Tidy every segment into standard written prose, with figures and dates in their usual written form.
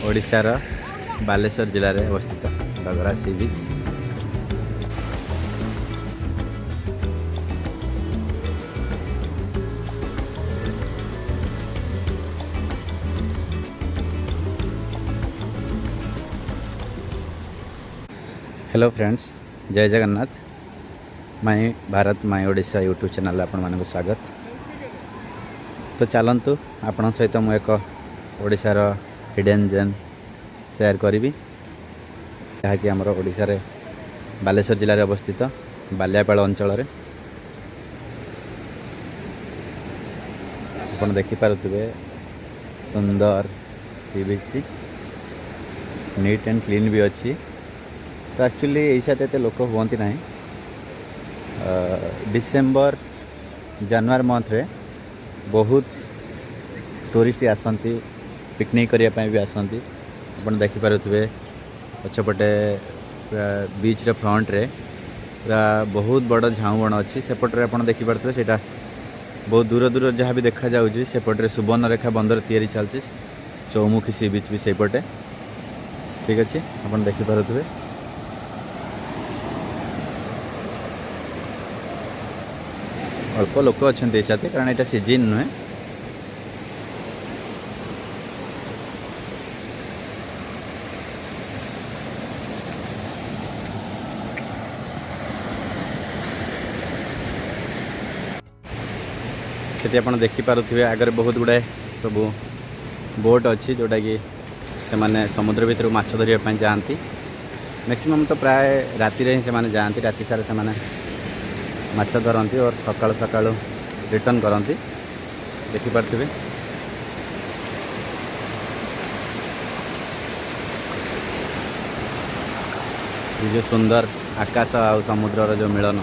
ଓଡ଼ିଶାର ବାଲେଶ୍ୱର ଜିଲ୍ଲାରେ ଅବସ୍ଥିତ Dagara sea beach. Hello friends, ଜୟ ଜଗନ୍ନାଥ। ମାଇ ଭାରତ ମାଇ ଓଡ଼ିଶା ୟୁଟ୍ୟୁବ୍ ଚ୍ୟାନେଲ୍ରେ ଆପଣମାନଙ୍କୁ ସ୍ୱାଗତ। ତ ଚାଲନ୍ତୁ, ଆପଣଙ୍କ ସହିତ ମୁଁ ଏକ ଓଡ଼ିଶାର ହିଡ଼େନ୍ ଜେମ୍ ସେୟାର କରିବି, ଯାହାକି ଆମର ଓଡ଼ିଶାରେ ବାଲେଶ୍ୱର ଜିଲ୍ଲାରେ ଅବସ୍ଥିତ ବାଲିଆପାଳ ଅଞ୍ଚଳରେ। ଆପଣ ଦେଖିପାରୁଥିବେ, ସୁନ୍ଦର sea beach, neat and clean ବି ଅଛି। ତ ଆକ୍ଚୁଆଲି ଏଇ ସାଥେ ଏତେ ଲୋକ ହୁଅନ୍ତି ନାହିଁ। ଡିସେମ୍ବର ଜାନୁଆରୀ ମନ୍ଥରେ ବହୁତ ଟୁରିଷ୍ଟ ଆସନ୍ତି, ପିକନିକ୍ କରିବା ପାଇଁ ବି ଆସନ୍ତି। ଆପଣ ଦେଖିପାରୁଥିବେ, ପଛପଟେ ପୁରା ବିଚ୍ର ଫ୍ରଣ୍ଟରେ ପୁରା ବହୁତ ବଡ଼ ଝାଉଁ ବଣ ଅଛି। ସେପଟରେ ଆପଣ ଦେଖିପାରୁଥିବେ, ସେଇଟା ବହୁତ ଦୂର ଦୂର ଯାହା ବି ଦେଖାଯାଉଛି, ସେପଟରେ ସୁବର୍ଣ୍ଣରେଖା ବନ୍ଦର ତିଆରି ଚାଲିଛି। ଚୌମୁଖୀ ସି ବିଚ୍ ବି ସେଇପଟେ। ଠିକ୍ ଅଛି, ଆପଣ ଦେଖିପାରୁଥିବେ ଅଳ୍ପ ଲୋକ ଅଛନ୍ତି ଏଇ ସାଥେ, କାରଣ ଏଇଟା ସିଜିନ୍ ନୁହେଁ। ସେଠି ଆପଣ ଦେଖିପାରୁଥିବେ, ଆଗରେ ବହୁତ ଗୁଡ଼ାଏ ସବୁ ବୋଟ୍ ଅଛି, ଯେଉଁଟାକି ସେମାନେ ସମୁଦ୍ର ଭିତରକୁ ମାଛ ଧରିବା ପାଇଁ ଯାଆନ୍ତି। ମ୍ୟାକ୍ସିମମ୍ ତ ପ୍ରାୟ ରାତିରେ ହିଁ ସେମାନେ ଯାଆନ୍ତି। ରାତି ସାରା ସେମାନେ ମାଛ ଧରନ୍ତି ଓ ସକାଳୁ ସକାଳୁ ରିଟର୍ଣ୍ଣ କରନ୍ତି। ଦେଖିପାରୁଥିବେ, ଏ ଯେଉଁ ସୁନ୍ଦର ଆକାଶ ଆଉ ସମୁଦ୍ରର ଯେଉଁ ମିଳନ।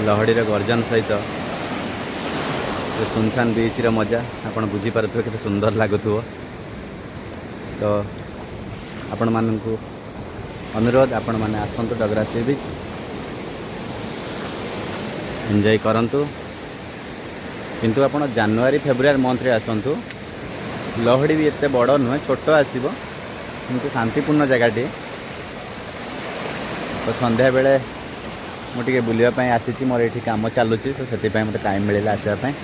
ଲହଡ଼ିର ଗର୍ଜନ ସହିତ ସେ ସୁନସାନ ବିଚ୍ର ମଜା ଆପଣ ବୁଝିପାରୁଥିବେ, କେତେ ସୁନ୍ଦର ଲାଗୁଥିବ। ତ ଆପଣମାନଙ୍କୁ ଅନୁରୋଧ, ଆପଣମାନେ ଆସନ୍ତୁ ଡଗରା ସି ବିଚ୍, ଏନ୍ଜୟ କରନ୍ତୁ। କିନ୍ତୁ ଆପଣ ଜାନୁଆରୀ ଫେବୃଆରୀ ମନ୍ଥରେ ଆସନ୍ତୁ। ଲହଡ଼ି ବି ଏତେ ବଡ଼ ନୁହେଁ, ଛୋଟ ଆସିବ, କିନ୍ତୁ ଶାନ୍ତିପୂର୍ଣ୍ଣ ଜାଗାଟିଏ। ତ ସନ୍ଧ୍ୟାବେଳେ ମୁଁ ଟିକେ ବୁଲିବା ପାଇଁ ଆସିଛି। ମୋର ଏଇଠି କାମ ଚାଲୁଛି, ତ ସେଥିପାଇଁ ମୋତେ ଟାଇମ୍ ମିଳିଲା ଆସିବା ପାଇଁ।